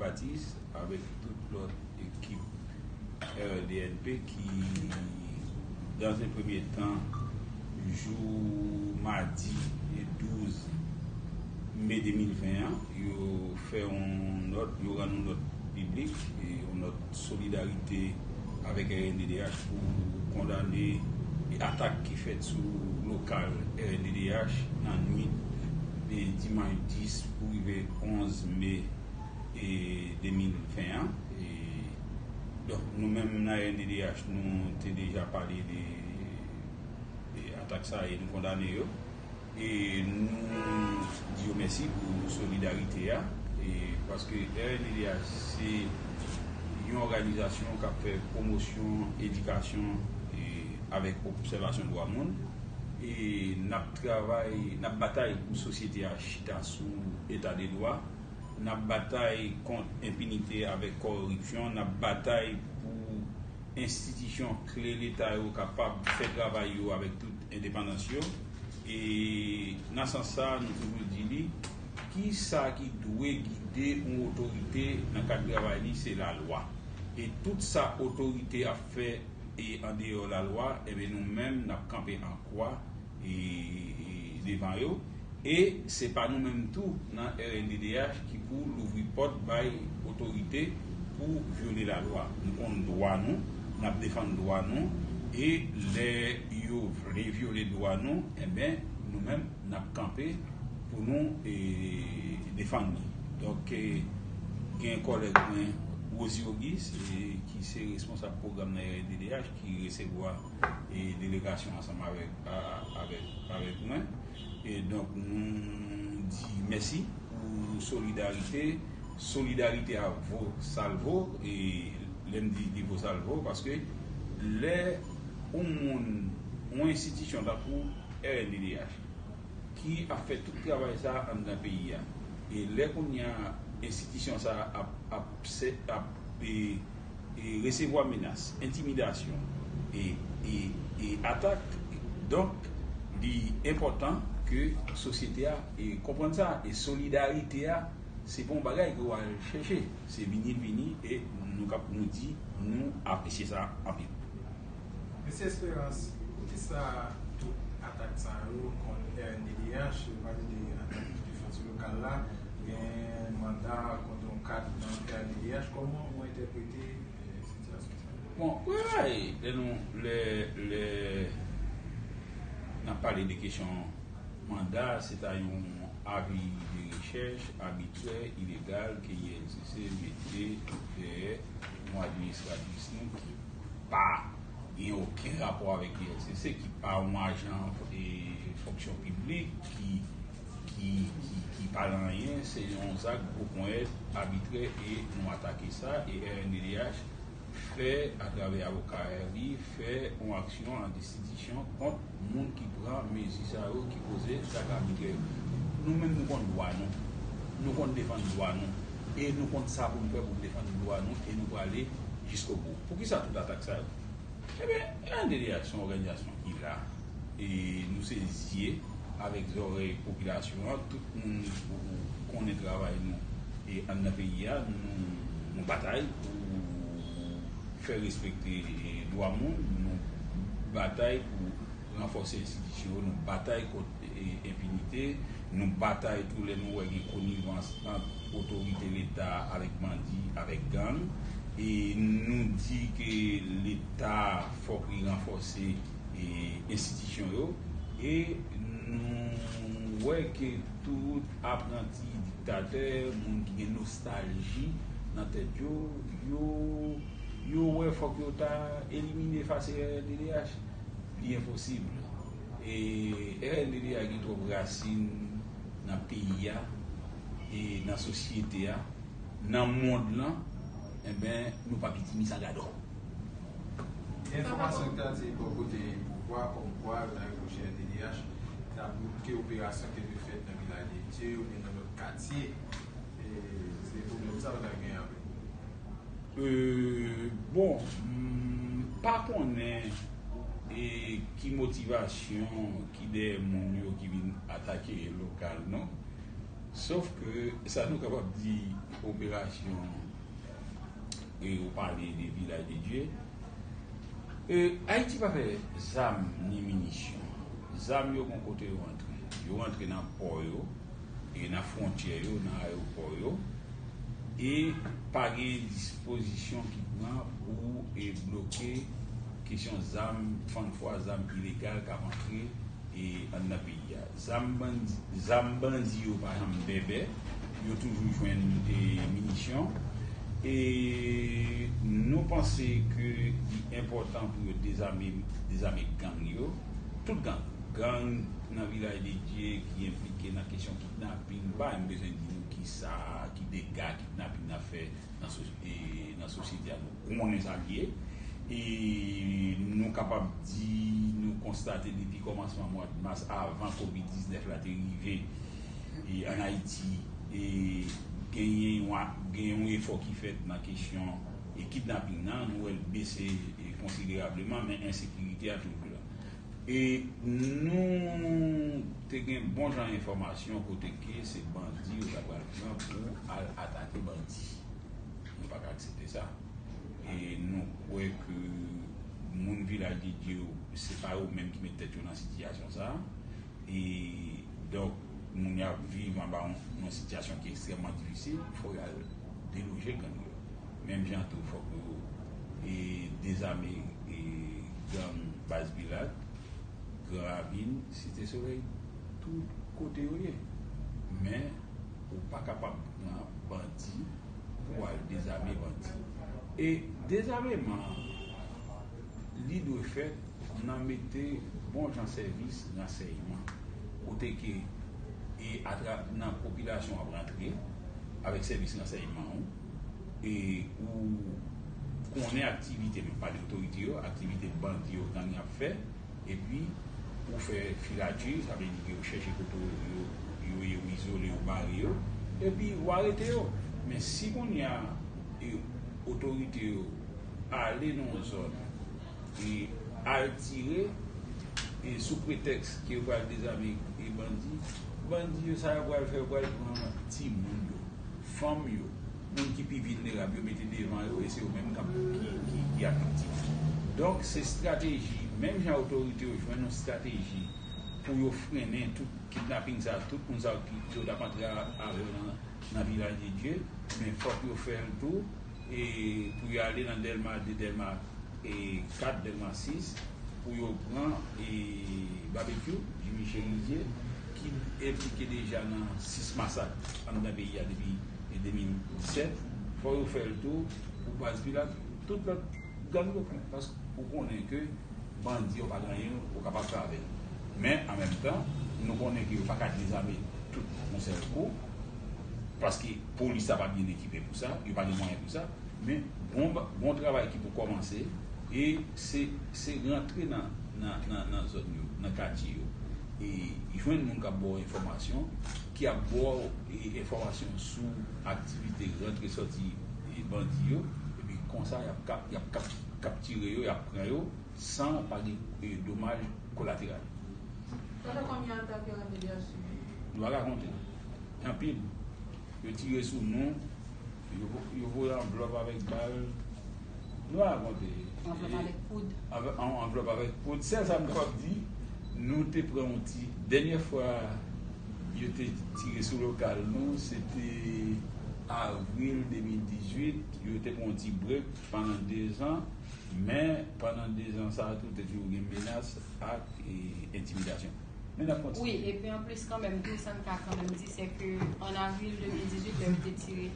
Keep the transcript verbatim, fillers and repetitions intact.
Batis avèk tout lòt ekip R L D N P ki, dans un premier temps, jou madi douz me de mil ven an, yo fè yon nòt, yo rann yon nòt piblik, e yon nòt solidarite avèk R N D D H pou kondane atak ki fèt sou lokal R N D D H nan nwit e dimanch dis pou rive onz me e de mil ven an. E, donk, nou menm nan R N D D H, nou te deja pale de, de atak sa e nou kondane yo. E nou di yo mèsi pou solidarite a, e paske R N D D H se yon òganizasyon k ap fè pwomosyon, edikasyon, e avèk obsèvasyon dwa moun. E n ap travay, n ap batay pou sosyete a chita sou eta de dwa. N ap batay kont enpinite avèk kòripsyon. N ap batay pou enstitisyon kle Leta yo kapab fè travay yo avèk tout endepandans yo. E nan sans sa, nou toujou di li, ki sa ki dwe gide yon otorite nan kad travay li, se lalwa. E tout sa otorite ap fè e andeyò lalwa, ebyen, nou menm, n ap kanpe an kwa e, e devan yo. E se pa nou menm tou nan R N D D H ki pou louvri pòt bay otorite pou vyole lalwa. Nou konn dwa nou, n ap defann dwa nou, e lè yo vle vyole dwa nou, enben, nou menm, n ap kanpe pou nou e, defann li. Donk, e, gen kòlèg mwen, Rosie Auguste, e, ki se responsab pwogram nan R N D D H, ki resevwa e delegasyon ansanm avèk, a, avèk, avèk mwen. E donk, nou di mèsi pou solidarite. Solidarite a vo sa l vo. E lè m di li vo sa l vo, paske lè yon moun, yon enstitisyon tankou R N D D H, ki ap fè tout travay sa a anndan peyi a. E lè kounye a enstitisyon sa a ap, ap, ap, e, e resevwa menas, entimidasyon e, e, e atak, donk, li enpòtan ke sosyete a e konprann sa. E solidarite a, se pa yon bagay ke w al chèche. Se vini l vini e nou kap, nou di nou apresye sa anpil. Mesye Espérance, poukisa tout atak sa yo kont R N D D H, yo pale de atak ki te fèt sou lokal la, gen manda kont yon kad nan R N D D H, kòman ou entèprete, eh, sitiyasyon sa a? Bon, premye bagay, lè nou, lè, lè n ap pale de kesyon manda, se ta yon avi de rechèch abitrè, ilegal ke I L C C mete dèyè yon administratris nou ki pa gen okenn rapò avèk I L C C, ki pa yon ajan, e, fonksyon piblik, ki, ki, ki, ki pa nan anyen, se yon zak bwokonyèt abitrè e nou atake sa, e R N D D H fè, atravè avoka li, fè yon aksyon an destitisyon kont moun ki pran mezi sa yo ki poze zak abitrè yo. Nou menm, nou konn dwa nou. Nou konn defann dwa nou. E nou konn sa pou nou fè pou nou defann dwa nou. E nou prale jiskobou. Poukisa tout atak sa yo? Ebyen, R N D D H se yon òganizasyon ki la. E nou se zye avèk zòrèy popilasyon an, tout moun konnen travay nou. E anndan peyi a, nou, nou batay pou fè respekte, e, dwa moun, nou batay pou ranfòse enstitisyon yo, nou batay kont, e, enpinite, nou batay tou lè nou wè gen konivans ant otorite Leta avèk bandi, avèk gang, e nou di ke Leta fòk li ranfòse e, enstitisyon yo, e nou wè ke tout apranti diktatè, moun ki gen nostalji nan tèt yo, yo, yo wè fòk yo ta elimine, efase R N D D H. Li enposib. E R N D D H gen twòp rasin nan peyi a, e nan sosyete a, nan mond lan, enben, nou pa pi timiz a gadò. Gen enfòmasyon ki ta di bò kote pouvwa, kòmkwa yo ta repwoche R N D D H, ta bloke operasyon ki te dwe fèt nan Vilaj de Dye oubyen nan lòt katye. E se pwoblèm sa yo ta gen avèk ou? E, bon, m pa konnen, e, ki motivasyon ki dèyè moun yo ki vin atake lokal, non. Sof ke sa nou kapab di operasyon, e ou pale de Vilaj de Dye. E, Ayiti pa fè zam ni minisyon. Zam yo gon kote yo antre. Yo antre nan pò yo, e nan fwontyè yo, nan ayewopò yo. E pa gen dispozisyon ki pran pou e bloke kesyon zam, fann fwa zam ilegal k ap antre e anndan peyi a. Zam bandi, zam bandi yo pa janm bèbè, yo toujou jwenn e minisyon. E nou panse ke li enpòtan pou yo dezame, dezame gang yo, tout gang. Gang nan Vilaj de Dye ki enplike nan kesyon kidnaping, m pa menm bezwen di nou kisa, ki dega kidnaping nan fè nan, so, e, nan sosyete a, nou konnen sa l ye. E nou kapab di, nou konstate depi kòmansman mwa mas, avan kovid diznèf la te rive, e ann Ayiti, e genyen yon, genyen yon efò ki fèt nan kesyon e kidnaping nan, nou wè l bese e konsiderableman, men ensekirite a toujou la. E nou te gen bon jan enfòmasyon kote ke se bandi yo ta pral pran pou al atake bandi. Nou pa ka aksepte sa. E nou kwè ke moun Vilaj de Dye yo, se pa yo menm ki met tèt yo nan sitiyasyon sa a. E donk, moun y ap viv anba yon, yon sitiyasyon ki ekstrèmman difisil, fò y al deloje gang yo. Menm jan tou, fòk yo e, dezame e, gang Baz Pilat, Gran Ravin, Site Solèy, tout kote yo ye. Men, ou pa kapab pran bandi pou al dezame bandi. E dezameman an, li dwe fèt nan mete bon jan sèvis ransèyman, kote ke e atra, nan popilasyon ap rantre avèk sèvis ransèyman ou, e ou konnen aktivite, m ap pale otorite yo, aktivite bandi yo, gang ap fè, epi ou fè filati, sa vle di ke ou chèche kote yo, yo ye, ou izole yo, bare yo, epi ou arete yo. Men si kounye a e otorite yo ale nan yon zòn e al tire, e sou pretèks ke yo pral dezame e bandi, bandi yo, sa yo pral fè, yo pral pran timoun yo, fanm yo, moun ki pi vilnerab yo mete devan yo, e se yo menm k ap, ki, ki, ki ap viktim. Donk, se estrateji, menm jan otorite yo jwenn yon estrateji pou yo frennen tout kidnaping sa, tout moun sa yo ki, yo t ap antre a, avè yo nan, nan Vilaj de Dye, men fòk yo fè l tou, e pou yo ale nan Dèlma de, Dèlma e kat, Dèlma sis, pou yo pran e Babekyou, Jimmy Chérizier, ki enplike deja nan sis masak anndan peyi a depi e de mil disèt. Fò yo fè l tou pou Baz Pilat, tout lòt gang yo pran. Paske ou konnen ke bandi yo pa gen anyen ou kapab fè avè l. Men, an menm tan, nou konnen ke yo pa ka dezame tout yon sèl kou, paske polis la pa byen ekipe pou sa, yo pa gen mwayen pou sa. Men bon, bon travay ki pou kòmanse, e se, se rantre nan, nan, nan, nan zòn yo, nan katye yo, e jwenn moun k ap ba w enfòmasyon, ki ap ba w e, enfòmasyon sou aktivite rantre sòti e, bandi yo, epi konsa y ap kap, y ap kap, kaptire yo, y ap pran yo, san pa gen e, domaj kolateral. Pandan konbyen atak yo rantre deja sou nou? Nou pa ka konte. Anpil. Yo tire sou nou. Yo, yo voye anvlòp avèk bal. Nou pa ka konte. Anvlòp avèk poud. Avè-, an-, anvlòp avèk poud. Sèl sa m kapab di, nou te pran yon ti, dènyè fwa yo te tire sou lokal nou, se te avril de mil dizuit. Yo te pran yon ti brek pandan dezan. Men, pandan dezan sa a tou, te toujou gen menas ak, e, entimidasyon. Men n ap kontinye. Wi, epi anplis kanmenm tou, sa n ka kanmenm di, se ke an avril de mil dizuit, lè yo te tire